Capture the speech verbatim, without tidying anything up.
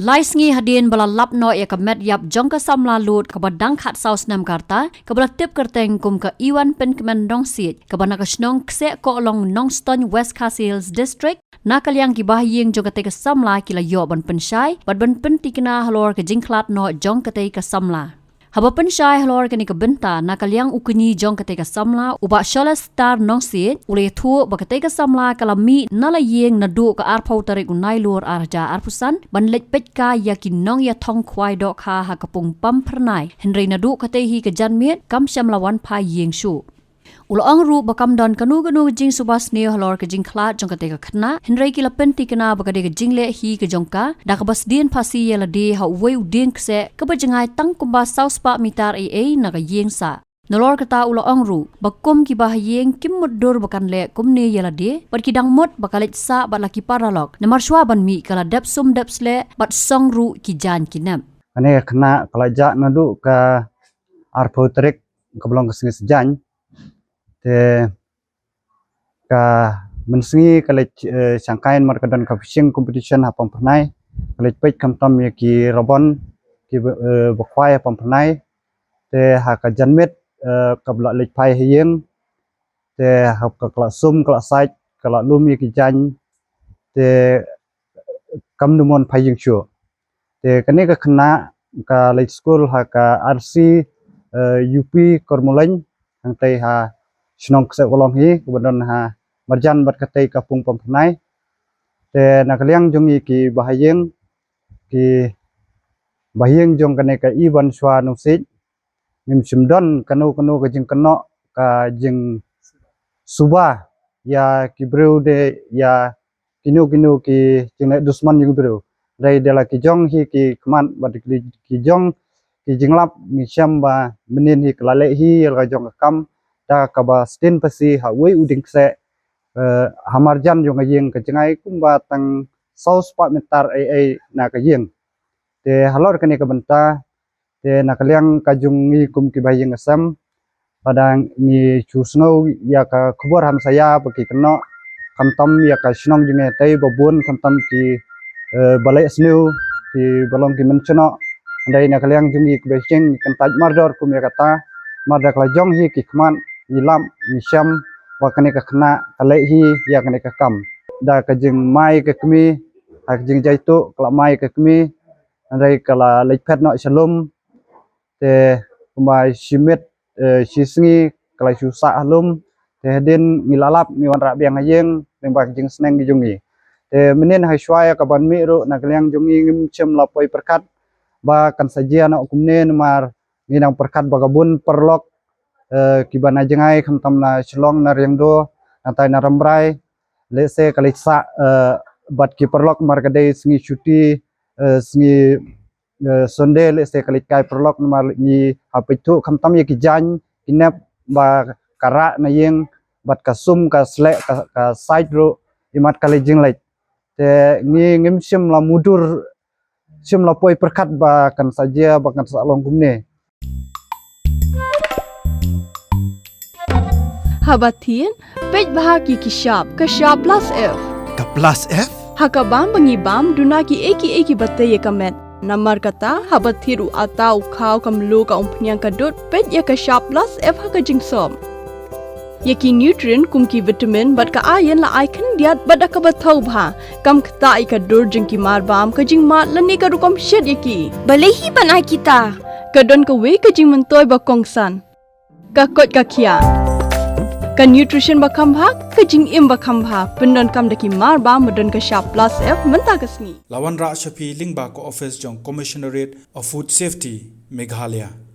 Lai sngi hadien ba la lap noh ïa ka met ïap jong ka samla lud kaba dang khatsaw snem ka rta, kaba la tip kyrteng kum ka Iwan Pynkmen Nongsiej, kaba na ka shnong Kseh Kohlong Nongstoiñ, West Khasi Hills District, na ka liang ki bahaïing jong katei ka samla ki la ïoh ban pynshai bad ban pyntikna halor ka jingkhlad noh jong katei ka samla. Haba pynshai halor kane ka bynta, na ka liang u kñi jong katei ka samla, u Bah Sholestar Nongsiej, u la ïathuh ba katei ka samla ka la mih na la ïing naduh ka arphew tarik u Nailur ar hajar arphew san, ban leit peit kai ïa ki nongïathong khwai dohkha ha ka pung Pamphyrnai, hynrei naduh katei hi ka janmiet kam shym la wan phai ïing shuh. U la ong ruh ba kam don kano kano ka jingsuba sniew halor ka jingkhlad jong katei ka khynnah, hynrei ki la pyntikna ba ka dei ka jingleh hi ka jong ka, da kaba sdien phasi ïa lade ha uwei u dieng kseh kaba jngai tang kumba saw spah mitar eiei na ka ïing sah. Nalor kata u la ong ruh ba kum ki bahaïing kim mutdur ba kan leh kumne ïa lade, bad ki dang mut ba ka leit sah bad la ki paralok, namar shuwa ban mih ka la dep sum dep sleh bad song ruh ki jaiñ ki nep. Kane ka khynnah ka la jah naduh ka arphew tarik, kaba long ka sngi Saitjaiñ. Te ka mynsngi ka leit, eh, shangkai namar ka don ka fishing competition ha Pamphyrnai. Ka leit peit khamtam ïa ki rabon, ki ba, eh, ba khwai ha Pamphyrnai. Te ha ka janmiet, eh, kaba la leit phai ha ïing. Te ha ka, ka la sum, ka la sait, ka la lum ïa ki jaiñ. Te kam dei ban phai ïing shuh. Te kane ka khynnah ka leit skul ha ka R C, eh, U P Kormulaiñ, hangtei ha shnong Kseh Kohlong hi, kaba don ha marjan bad katei ka pung Pamphyrnai. Te na ka liang jong ngi ki bahaïing, ki bahaïing jong kane ka Iwan Shuwa Nongsiej, ngim shym don kano kano ka jingkynnoh, ka jingsuba ïa ki briew de, ïa kino kino ki jingleh dusmon jong ki briew. Hynrei da la ki jong hi ki khmat bad ki, ki jong ki jinglap, ngi shem ba mynnin hi ka la leh hi ïa la ka jong ka kam, da kaba sdien phasi ha uwei u dieng kseh, eh, ha marjan jong ka ïing, ka jngai kumba tang saw spah mitar eiei na ka ïing. Te halor kane ka bynta, te na ka liang ka jong ngi kum ki bahaïing sem, lada ngi shu sngew ïa ka khubor ha masa ïa ba ki kynnoh, khamtam ïa ka shnong jong ngi tei ba bun, khamtam ki, eh, ba leh sniew, ki ba long ki mynshuwa. Hynrei na ka liang jong ngi ki bahaïing ngi kyntait mardor kum ïa kata, namar da ka la jong hi ki khmat, ngi lap, ngi shem ba kane ka khynnah ka leh hi ïa kane ka kam. Da ka jingmai ka kmie, ha ka jingjaituh ka la mai ka kmie, hynrei ka la leit phet noh sha lum. Te kumba shi miet, eh, shi sngi ka la shu sah ha lum. Te hadien ngi la lap, ngi wanrah biang ha ïing lyngba ka jingsneng ka jong ngi. Te mynnin ha shuwa ïa kaban mih ruh, na ka liang jong ngi ngim shym la poi pyrkhat ba kan sa jia noh kumne, namar ngi nang pyrkhat ba ka bun paralok, eh, kiba na jngai khamtam na Shillong, na Riangdo, na tai na Rambrai, lehse ka leit sah, eh, bad ki paralok namar ka dei sngi shuti, eh, sngi, eh, Sunday, lehse ka leit kai paralok namar ngi hap peit thuh khamtam ïa ki jaiñ ki nep ba ka rah na ïing bad ka sum ka sleh ka, ka sait ruh imat ka leit jingleit. Te ngi ngim shym la mutdur, shym la poi pyrkhat ba kan sa jia, ba kan sa long kumne. Haba thied, peit bha ki ki shap, ka shap plus F. Ka plus F? Ha ka bam ba ngi bam, duna ki ei ki ei kiba tei ïa ka met. Namar kata, haba thied u atta, u khaw, ka mluh, ka umphniang, ka dud, peit ïa ka shap plus F ha ka jingsop. Ïa ki nutrient kum ki vitamin bad ka iron la ai khyndiat bad da kaba thaw bha. Kam ktah ïa ka dur jong ki marbam, ka jingmad lane ka rukom shet ïa ki. Balei hi ban ai kita? Ka don kawei ka jingmyntoi ba kongsan. Ka koit ka khiah. Ka nutrition ba kham bha, ka jingim ba kham bha. Pyndonkam da ki marbam ba don ka shap plus F mynta ka sngi. La wanrah sha phi lyngba ka office jong Commissionerate of Food Safety, Meghalaya.